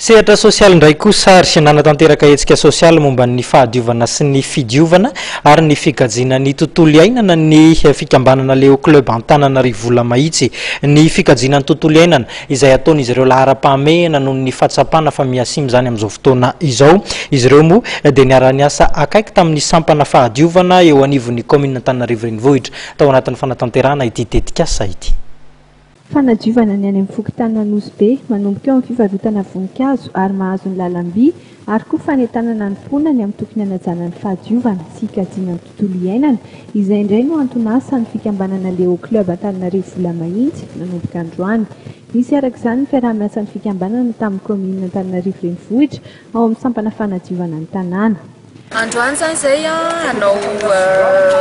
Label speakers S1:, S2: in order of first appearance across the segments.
S1: Sehatra sosialy indray kosa ary nanatanteraka hetsika sosialy momba ny fahadiovana sy ny fidiovana ary ny fikajiana ny tontolo iainana ny fikambanana Leo Club Antananarivo Volamahitsy. Ny fikajiana ny tontolo iainana izay ataon'izy ireo laharam-pahamehana noho ny fahatsapana fa mihasimba izany amin'izao fotoana izao. Izy ireo moa dia niara-niasa akaiky tamin'ny sampana fahadiovana eo anivon'ny kaominina Antananarivo Renivohitra tao anatin'ny fanatanterahana ity tetikasa ity.
S2: Fanadiovana ny any amin'ny fokontany Anosibe, manomboka eo amin'ny fivarotana voninkazo ary mahazo ny lalam-by ary koa fanentanana ny mponina ny amin'ny tokony hanajana ny fahadiovana sy hikajiana ny tontolo iainana, izay indray no anton'asan'ny fikambanana Leo Club Antananarivo Volamahitsy nanomboka androany. Nisy araka izany ny fiaraha-miasan'ny fikambanana tamin'ny kaominina Antananarivo Renivohitra ao amin'ny sampana fanadiovana ny tanàna.
S3: Androany izany izay hanao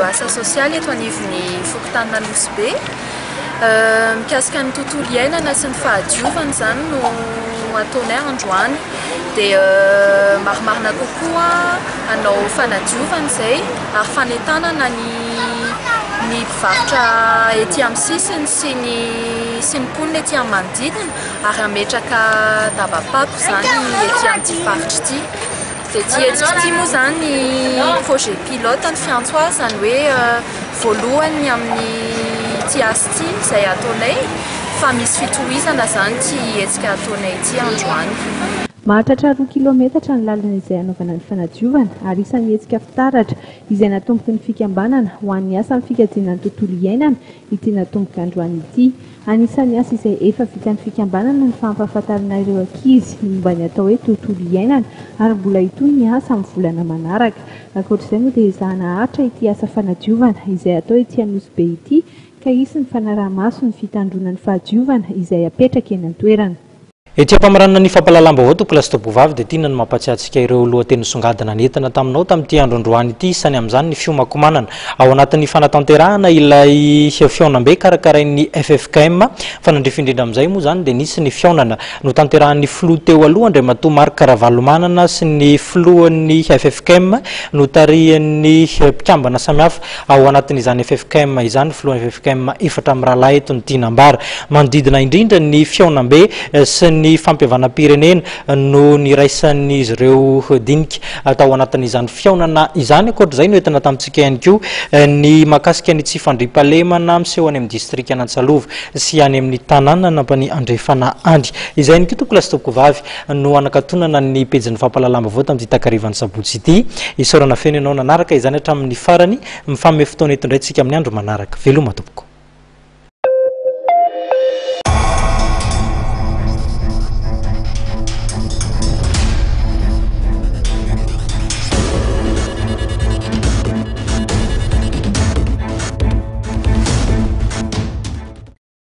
S3: asa sosialy eto anivon'ny fokontanin'Anosibe. Mikasika ny tontolo iainana sy ny fahadiovana izany no ataonay androany. Dia marimarina kokoa hanao fanadiovana izay ary fanentanana ny ny mpivarotra ety amin'ny sisiny sy ny sy ny mponina ety amin'ny manodidina ary hametraka dabam-pako izany ety amin'ity faritra ity. Dia ity hetsika ity moa izany projet pilote ny fiantso azy, izany hoe voalohany amin'ity asa ity izay ataonay fa misy fitohizana izany ity hetsika ataonay ity androany.
S2: Mahatratra roa kilaometatra ny lalana izay hanaovana ny fanadiovana ary isan'ny hetsika fitaratra izay natomboky ny fikambanana ho an'ny asa amin'ny fikajiana ny tontolo iainana ity natomboka androany ity. Anisan'ny asa izay efa vitan'ny fikambanana ny fampahafantarana ireo ankizy ny momba ny atao hoe tontolo iainana ary mbola hitohy ny asa amin'ny volana manaraka. Ankoatra izay moa dia ezahana haharitra ity asa fanadiovana izay atao ety Anosibe ity ka hisy ny fanaraha-maso ny fitandroana ny fahadiovana izay hapetraka eny an-toerana.
S1: Ety am-pamaranana ny fampahalalam-baovao Tompokolahy sy Tompovavy dia tiana ny mampahatsiahy antsika ireo lohateny nisongadina nentina taminao tamin'ity andro androany ity, isany amin'izany ny fiomankomanana ao anatin'ny fanatanterahana ilay fihaonambe karakarain'ny ffkm. Fa nandrify indrindra amin'izay moa izany dia nisy ny fihaonana notanterahan'ny filoha teo aloha Andriamatoa Marc Ravalomanana sy ny filohan'ny ffkm notarihan'ny mpikambana samihafa Ao anatin'izany ffkm izany, filohan'ny ffkm efatra mirahalahy eto no tiana ambara. Manodidina indrindra ny fihaonambe sy ny fampihavanam-pirenena no niraisan'izy ireo dinika tao anatin'izany fihaonana izany. Ankoatra izay, noentina tamintsika ihany koa ny mahakasika ny tsy fandriampahalemana miseho any amin'ny distrikan'Antsalova sy any amin'ny tanànan'Ampanihy Andrefana any. Izay ihany koa tompokolahy sy tompokovavy no hanakatonana ny pejin'ny fampahalalam-baovao tamin'ity takarivan'ny sabotsy ity. Isaorana feno ianao nanaraka izany hatramin'ny farany. Mifanome fotoana eto indray tsika amin'ny andro manaraka. Veloma tompoko.